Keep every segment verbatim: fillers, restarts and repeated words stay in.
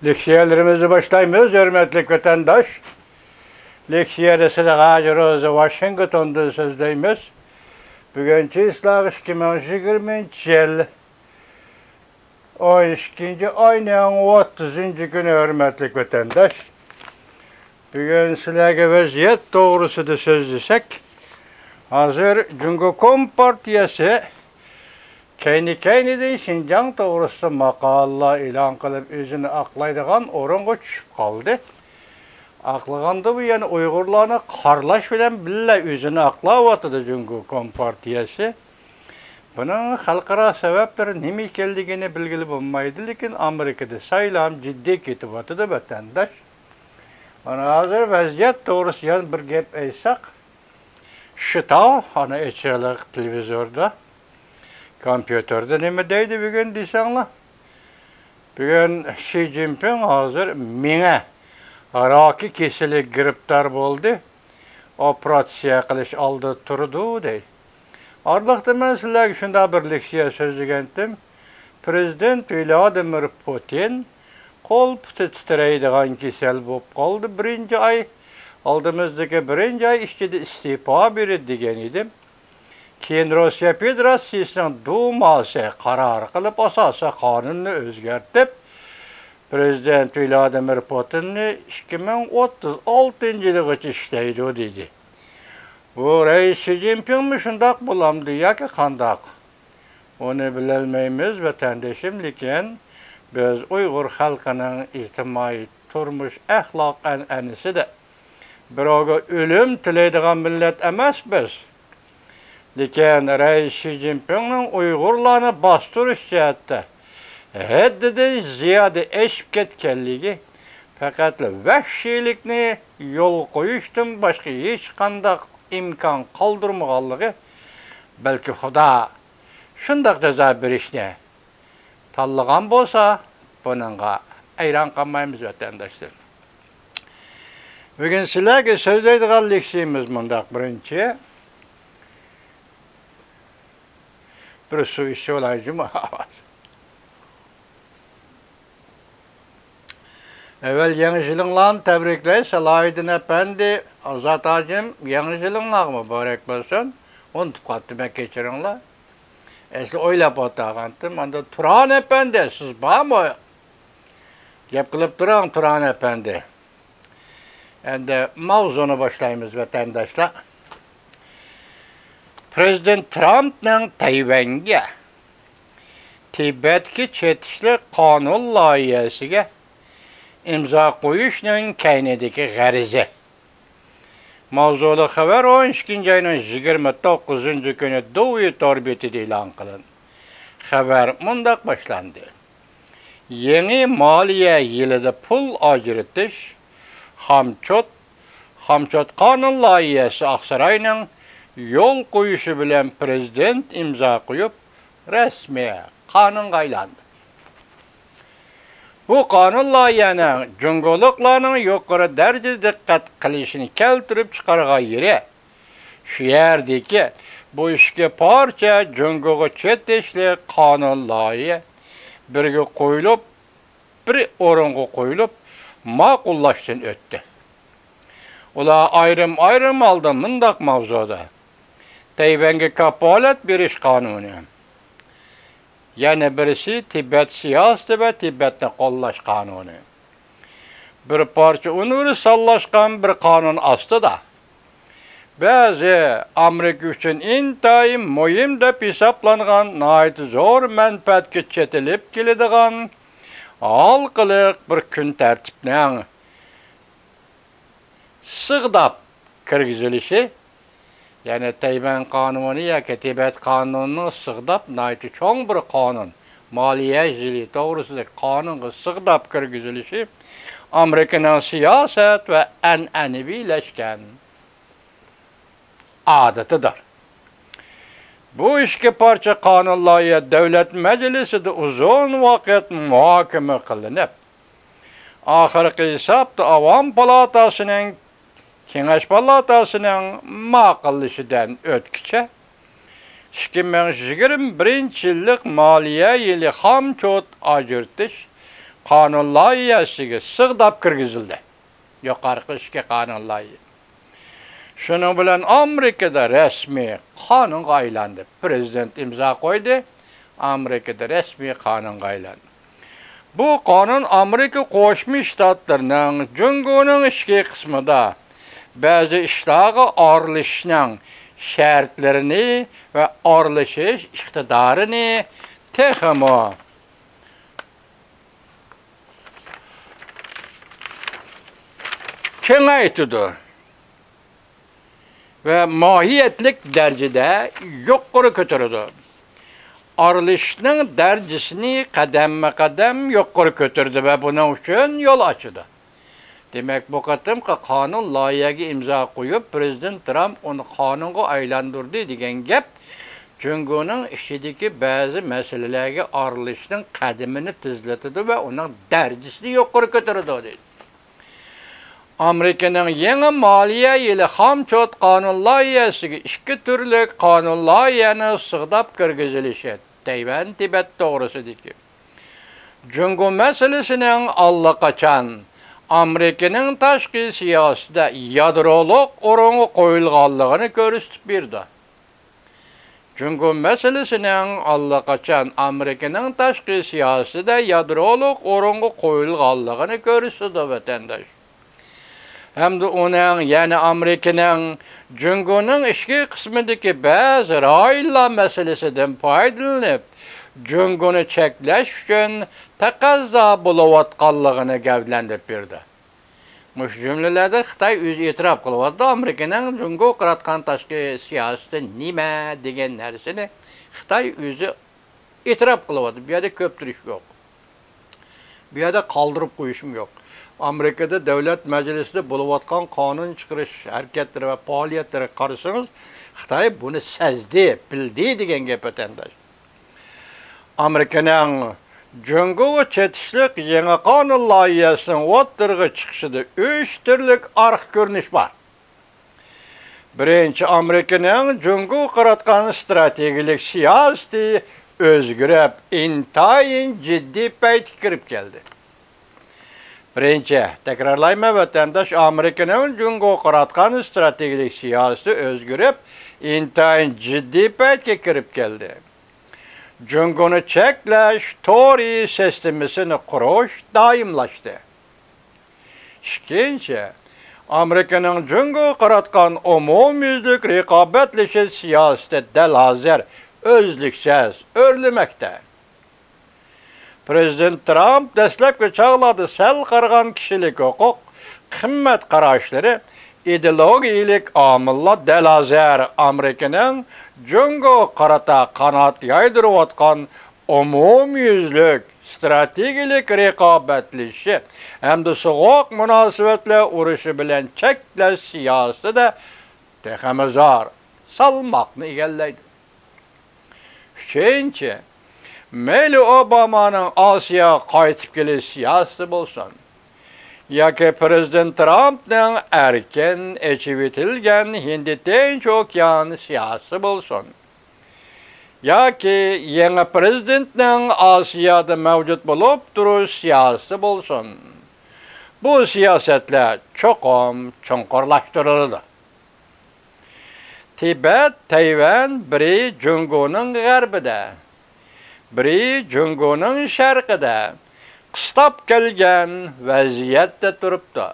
لېكسىيەلىرىمىزنى باشلايمىز، ھۆرمەتلىك ۋەتەنداش. لېكسىيەدە سىلەرگە ھازىر روزا ۋاشىنگتوندىن سۆزلەيمىز. بۈگۈن چىسلاغ ئىككى مىڭ يىگىرمىنچى يىل، ئون ئىككىنچى ئاينىڭ ئوتتۇزىنچى كۈنى، ھۆرمەتلىك ۋەتەنداش. بۈگۈن سىلەرگە ۋەزىيەت توغرىسىدا سۆزلىسەك، ھازىر جۇڭگو كومپارتىيەسى كەينى-كەينىدىن شىنجاڭ توغرىسىدا ماقالىلار ئېلان قىلىپ، ئۆزىنى ئاقلايدىغان ئورۇنغا چۈشۈپ قالدى. ئاقلىغاندىمۇ يەنە ئۇيغۇرلارنى قارىلاش بىلەن بىللە ئۆزىنى ئاقلاۋاتىدۇ جۇڭگو كومپارتىيەسى. بۇنىڭ خەلقئارا سەۋەبلىرى نېمە ئىكەنلىكىنى بىلگىلى بولمايدۇ، لېكىن ئامېرىكىدا سايلام جىددىي كېتىۋاتىدۇ، ۋەتەنداش. مانا ھازىر ۋەزىيەت توغرىسىدا يەنە بىر گەپ ئېيتساق، شىتاۋ، ئانا ئېچىلىق تېلېۋىزوردا، كومپيۇتېردا نېمە دەيدۇ بۈگۈن دېسەڭلار؟ بۈگۈن شى جىنپىڭ ھازىر مېڭە راكى كېسىلىگە گىرىپتار بولدى، ئوپېراتسىيە قىلىش ئالدىدا تۇرىدۇ، دەي. ئارىلىقتا مەن سىلەرگە شۇنداق بىر لېكسىيە سۆزلىگەنتىم. پىرېزىدېنت ۋلادىمىر پۇتىن قول پۇتى تىترەيدىغان كېسەل بولۇپ قالدى بىرىنچى ئاي. ئالدىمىزدىكى بىرىنچى ئاي ئىچىدە ئىستېپا بېرىدۇ دېگەن ئىدىم. كېيىن روسىيە فېدېراتسىيىسىنىڭ دۇماسى قارار قىلىپ، ئاساسىي قانۇننى ئۆزگەرتىپ، پىرېزىدېنت ۋلادىمىر پۇتىننى ئىككى مىڭ ئوتتۇز ئالتىنچى يىلىغىچە ئىشلەيدۇ دېدى. بۇ رەئىس شى جىنپىڭمۇ شۇنداق بولامدۇ ياكى قانداق؟ ئۇنى بىلەلمەيمىز، ۋەتەندىشىم، لېكىن بىز ئۇيغۇر خەلقىنىڭ ئىجتىمائىي تۇرمۇش ئەخلاق ئەنئەنىسىدە بىراۋغا ئۆلۈم تىلەيدىغان مىللەت ئەمەس بىز. لېكىن رەئىس شى جىنپىڭنىڭ ئۇيغۇرلارنى باستۇرۇش جەھەتتە ھەددىدىن زىيادە ئېشىپ كەتكەنلىكى، پەقەتلا ۋەھشىيلىكنى يول قويۇشتىن باشقا ھېچقانداق ئىمكان قالدۇرمىغانلىقى، بەلكى خۇدا شۇنداق جازا بېرىشنى تاللىغان بولسا، بۇنىڭغا ھەيران قالمايمىز، ۋەتەنداشلىرىم. بۈگۈن سىلەرگە سۆزلەيدىغان لېكسىيىمىز مۇنداق، بىرىنچى، بىر سۇ ئىچىۋالاي جۇمۇ. ئەۋەل يېڭى يىلىڭلارنى تەبرىكلەي، سالاھىدىن ئەپەندى، ئازات ھاجىم، يېڭى يىلىڭلارغا مۇبارەك بولسۇن. ئۇنتۇپ قاپتىمەن، كەچۈرۈڭلار. ئەسلى ئويلاپ ئولتۇرغانتىم، ئاندىن تۇران ئەپەندى، سىز بارمۇ؟ گەپ قىلىپ تۇرۇڭ، تۇران ئەپەندى. ئەمدى ماۋزۇنى باشلايمىز، ۋەتەنداشلار. پىرېزىدېنت ترامپنىڭ تەيۋەنگە تىبەتكە چېتىشلىق قانۇن لايىھەسىگە ئىمزا قويۇشنىڭ كەينىدىكى غەرىزى. ماۋزۇلۇق خەۋەر ئون ئىككىنچى ئاينىڭ يىگىرمە توققۇزىنچى كۈنى دۇۋى تور بېتىدە ئېلان قىلىندى. خەۋەر مۇنداق باشلاندى. يېڭى مالىيە يىلىدا پۇل ئاجرىتىش، خامچوت، خامچوت قانۇن لايىھەسى ئاقساراينىڭ يول قويۇشى بىلەن پىرېزىدېنت ئىمزا قويۇپ، رەسمىي قانۇنغا ئايلاندى. بۇ قانۇن لايىھەنىڭ جۇڭگولۇقلارنىڭ يۇقىرى دەرىجىدە دىققەت قىلىشىنى كەلتۈرۈپ چىقارغان يېرى، شۇ يەردىكى بۇ ئىككى پارچە جۇڭگوغا چېتىشلىق قانۇن لايىھە بىرگە قويۇلۇپ، بىر ئورۇنغا قويۇلۇپ، ماقۇللاشتىن ئۆتتى. ئۇلار ئايرىم-ئايرىم ھالدا مۇنداق ماۋزۇدا: تەيۋەنگە كاپالەت بېرىش قانۇنى، يەنە بىرسى تىبەت سىياسىتى ۋە تىبەتنى قوللاش قانۇنى. بىر پارچە ئۇنىۋېرساللاشقان بىر قانۇن ئاستىدا، بەزى ئامېرىكا ئۈچۈن ئىنتايىن مۇھىم دەپ ھېسابلانغان ناھايىتى زور مەنپەئەتكە چېتىلىپ كېلىدىغان ھالقىلىق بىر كۈن تەرتىپنىڭ سىغداپ كىرگۈزۈلۈشى، يەنى تەيۋەن قانۇنى ياكى تىبەت قانۇنىنىڭ سىغداپ، ناھايىتى چوڭ بىر قانۇن، مالىيە يىلى توغرىسىدىكى قانۇنغا سىغداپ كىرگۈزۈلۈشى ئامېرىكىنىڭ سىياسەت ۋە ئەنئەنىۋىلەشكەن ئادىتىدۇر. بۇ ئىككى پارچە قانۇن لايىھە دۆلەت مەجلىسىدە ئۇزۇن ۋاقىت مۇھاكىمە قىلىنىپ، ئاخىرقى ھېسابتا ئاۋام پالاتاسىنىڭ، كېڭەش پالاتاسىنىڭ ماقۇللىشىدىن ئۆتكىچە، ئىككى مىڭ يىگىرمە بىرىنچى يىللىق مالىيە يىلى خامچوت ئاجرىتىش قانۇن لايىھەسىگە سىغداپ كىرگۈزۈلدى. يۇقىرىقى ئىككى قانۇن لايىھە. شۇنىڭ بىلەن ئامېرىكىدا رەسمىي قانۇنغا ئايلاندى. پىرېزىدېنت ئىمزا قويدى، ئامېرىكىدا رەسمىي قانۇنغا ئايلاندى. بۇ قانۇن ئامېرىكا قوشما شتاتلىرىنىڭ جۇڭگونىڭ ئىچكى قىسمىدا بەزى ئىشلارغا ئارىلىشىشنىڭ شەرتلىرىنى ۋە ئارىلىشىش ئىقتىدارىنى تېخىمۇ كېڭەيتىدۇ ۋە ماھىيەتلىك دەرىجىدە يۇقىرى كۆتۈرىدۇ. ئارىلىشىشنىڭ دەرىجىسىنى قەدەممۇ قەدەم يۇقىرى كۆتۈرىدۇ ۋە بۇنىڭ ئۈچۈن يول ئاچىدۇ. دېمەك، بۇ قېتىمقى قانۇن لايىھەگە ئىمزا قويۇپ، پىرېزىدېنت ترامپ ئۇنى قانۇنغا ئايلاندۇردى دېگەن گەپ جۇڭگونىڭ ئىچىدىكى بەزى مەسىلىلەرگە ئارىلىشىشنىڭ قەدىمىنى تېزلىتىدۇ ۋە ئۇنىڭ دەرىجىسىنى يۇقىرى كۆتۈرىدۇ، دېدى. ئامېرىكىنىڭ يېڭى مالىيە يىلى خامچوت قانۇن لايىھەسىگە ئىككى تۈرلۈك قانۇن لايىھەنىڭ سىغداپ كىرگۈزۈلۈشى، تەيۋەن تىبەت توغرىسىدىكى. جۇڭگو مەسىلىسىنىڭ ئاللىقاچان ئامېرىكىنىڭ تاشقى سىياسىتىدە يادرولۇق ئورۇنغا قويۇلغانلىقىنى كۆرسىتىپ بېرىدۇ. جۇڭگو مەسىلىسىنىڭ ئاللىقاچان ئامېرىكىنىڭ تاشقى سىياسىتىدە يادرولۇق ئورۇنغا قويۇلغانلىقىنى كۆرسىتىدۇ، ۋەتەنداش. ھەمدە ئۇنىڭ، يەنى ئامېرىكىنىڭ جۇڭگونىڭ ئىچكى قىسمىدىكى بەزى رايونلار مەسىلىسىدىن پايدىلىنىپ، جۇڭگونى چەكلەش ئۈچۈن تەقەززا بولۇۋاتقانلىقىنى گەۋدىلەندۈرۈپ بېرىدۇ. مۇشۇ جۈملىلەردە خىتاي ئۆزى ئېتىراپ قىلىۋاتىدۇ، ئامېرىكىنىڭ جۇڭگوغا قاراتقان تاشقى سىياسىتى نېمە دېگەن نەرسىنى خىتاي ئۆزى ئېتىراپ قىلىۋاتىدۇ. بۇ يەردە كۆپتۈرۈش يوق. بۇ يەردە قالدۇرۇپ قويۇشمۇ يوق. ئامېرىكىدا دۆلەت مەجلىسىدە بولۇۋاتقان قانۇن چىقىرىش ھەرىكەتلىرى ۋە پائالىيەتلىرىگە قارىسىڭىز، خىتاي بۇنى سەزدى، بىلدى دېگەن گەپ، ۋەتەنداش. ئامېرىكىنىڭ جۇڭگوغا چېتىشلىق يېڭى قانۇن لايىھەسىنىڭ ئوتتۇرىغا چىقىشىدا ئۈچ تۈرلۈك ئارقا كۆرۈنۈش بار. بىرىنچى، ئامېرىكىنىڭ جۇڭگوغا قاراتقان ئىستراتېگىيەلىك سىياسىتى ئۆزگىرىپ، ئىنتايىن جىددىي پەيتكە كىرىپ كەلدى. بىرىنچى، تەكرارلايمەن، ۋەتەنداش، ئامېرىكىنىڭ جۇڭگوغا قاراتقان ئىستراتېگىيەلىك سىياسىتى ئۆزگىرىپ، ئىنتايىن جىددىي پەيتكە كىرىپ كەلدى. جۇڭگونى چەكلەش تورى سىستېمىسىنى قۇرۇش دائىملاشتى. ئىككىنچى، ئامېرىكىنىڭ جۇڭگوغا قاراتقان ئومۇميۈزلۈك رىقابەتلىشىش سىياسىتى دەل ھازىر ئۈزلۈكسىز ئۆرلىمەكتە. پىرېزىدېنت ترامپ دەسلەپكى چاغلاردا سەل قارىغان كىشىلىك ھوقۇق، قىممەت قاراشلىرى، ئىدېئولوگىيەلىك ئامىللار دەل ھازىر ئامېرىكىنىڭ جۇڭگوغا قارىتا قانات يايدۇرۇۋاتقان ئومۇميۈزلۈك ئىستراتېگىيەلىك رىقابەتلىشىشى ھەمدە سوغۇق مۇناسىۋەتلەر ئۇرۇشى بىلەن چەكلەش سىياسىتىدە تېخىمۇ زور سالماقنى ئىگىلەيدۇ. ئۈچىنچى، مەيلى ئوبامانىڭ ئاسىياغا قايتىپ كېلىش سىياسىتى بولسۇن، ياكى پىرېزىدېنت ترامپنىڭ ئەركىن ئېچىۋېتىلگەن ھىندى تىنچ ئوكيان سىياسىتى بولسۇن، ياكى يېڭى پىرېزىدېنتنىڭ ئاسىيادا مەۋجۇت بولۇپ تۇرۇش سىياسىتى بولسۇن، بۇ سىياسەتلەر چوقۇم چوڭقۇرلاشتۇرۇلىدۇ. تىبەت، تەيۋەن بىرى جۇڭگونىڭ غەربىدە، بىرى جۇڭگونىڭ شەرقىدە قىستاپ كەلگەن ۋەزىيەتتە تۇرۇپتۇ.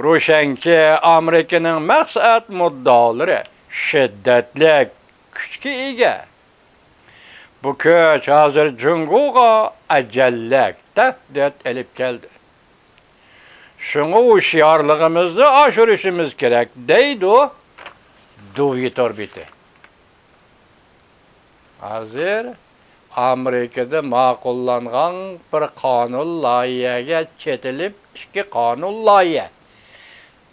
روشەنكى، ئامېرىكىنىڭ مەقسەت مۇددىئالىرى شىددەتلىك كۈچكە ئىگە. بۇ كۈچ ھازىر جۇڭگوغا ئەجەللىك تەھدىت ئېلىپ كەلدى. شۇڭا ھوشيارلىقىمىزنى ئاشۇرۇشىمىز كېرەك، دەيدۇ دۇۋى تور بېتى. ھازىر ئامېرىكىدا ماقۇللانغان بىر قانۇن لايىھەگە چېتىلىپ، ئىككى قانۇن لايىھە،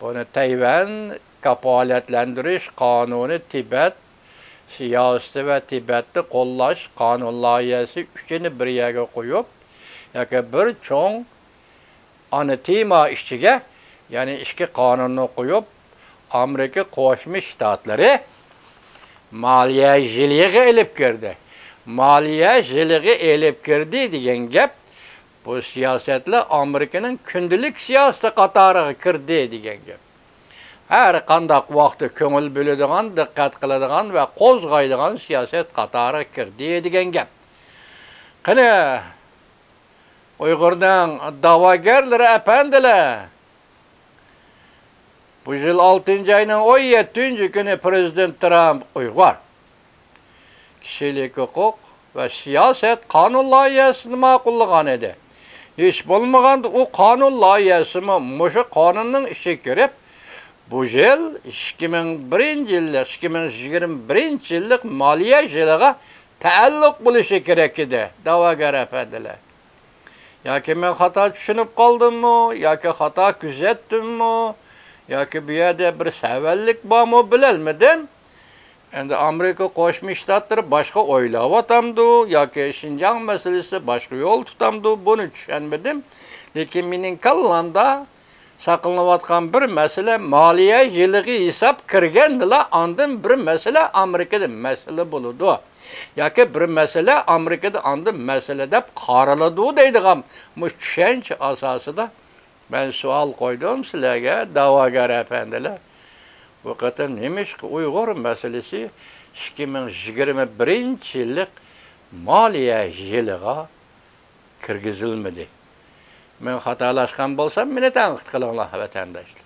بۇنى تەيۋەن كاپالەتلەندۈرۈش قانۇنى، تىبەت سىياسىتى ۋە تىبەتنى قوللاش قانۇن لايىھەسى، ئۈچىنى بىر يەرگە قويۇپ، ياكى بىر چوڭ ئانا تېما ئىچىگە، يەنى ئىككى قانۇننى قويۇپ، ئامېرىكا قوشما شتاتلىرى مالىيە ژىلىغا ئېلىپ كىردى. مالىيە ژىلىغا ئېلىپ كىردى دېگەن گەپ، بۇ سىياسەتلەر ئامېرىكىنىڭ كۈندىلىك سىياسىتى قاتارىغا كىردى دېگەن گەپ. ھەر قانداق ۋاقىتتا كۆڭۈل بۆلىدىغان، دىققەت قىلىدىغان ۋە قوزغايدىغان سىياسەت قاتارىغا كىردى دېگەن گەپ. قېنى، ئۇيغۇرنىڭ دەۋاگەرلىرى ئەپەندىلەر، بۇ يىل ئالتىنچى ئاينىڭ ئون يەتتىنچى كۈنى پىرېزىدېنت ترامپ ئۇيغۇر كىشىلىك ھوقۇق ۋە سىياسەت قانۇن لايىھەسىنى ماقۇللىغان ئىدى. ھېچ بولمىغاندا ئۇ قانۇن لايىھەسىمۇ مۇشۇ قانۇننىڭ ئىچىگە كىرىپ، بۇ يىل ئىككى مىڭ بىرىنچى يىللىق، ئىككى مىڭ يىگىرمە بىرىنچى يىللىق مالىيە يىلىغا تەئەللۇق بولۇشى كېرەك ئىدى، دەۋاگەر ئەپەندىلەر. ياكى مەن خاتا چۈشىنىپ قالدىممۇ، ياكى خاتا كۆزەتتىممۇ، ياكى بۇ يەردە بىر سەۋەنلىك بارمۇ، بىلەلمىدىم. ئەمدى ئامېرىكا قوشما شتاتلىرى باشقا ئويلاۋاتامدۇ ياكى شىنجاڭ مەسىلىسى باشقا يول تۇتامدۇ، بۇنى چۈشەنمىدىم. لېكىن مېنىڭ كاللامدا ساقلىنىۋاتقان بىر مەسىلە، مالىيە يىلىغا ھېساب كىرگەندىلا ئاندىن بىر مەسىلە ئامېرىكىدا مەسىلە بولىدۇ. ياكى بىر مەسىلە ئامېرىكىدا ئاندىن مەسىلە دەپ قارىلىدۇ دەيدىغان مۇشۇ چۈشەنچە ئاساسىدا مەن سوئال قويدۇم سىلەرگە، دەۋاگەر ئەپەندىلەر. بۇ قېتىم نېمىشقا ئۇيغۇر مەسىلىسى ئىككى مىڭ يىگىرمە بىرىنچى يىللىق مالىيە يىلىغا كىرگۈزۈلمىدى؟ مەن خاتالاشقان بولسام، مېنى تەنقىد قىلىڭلار، ۋەتەنداشلار.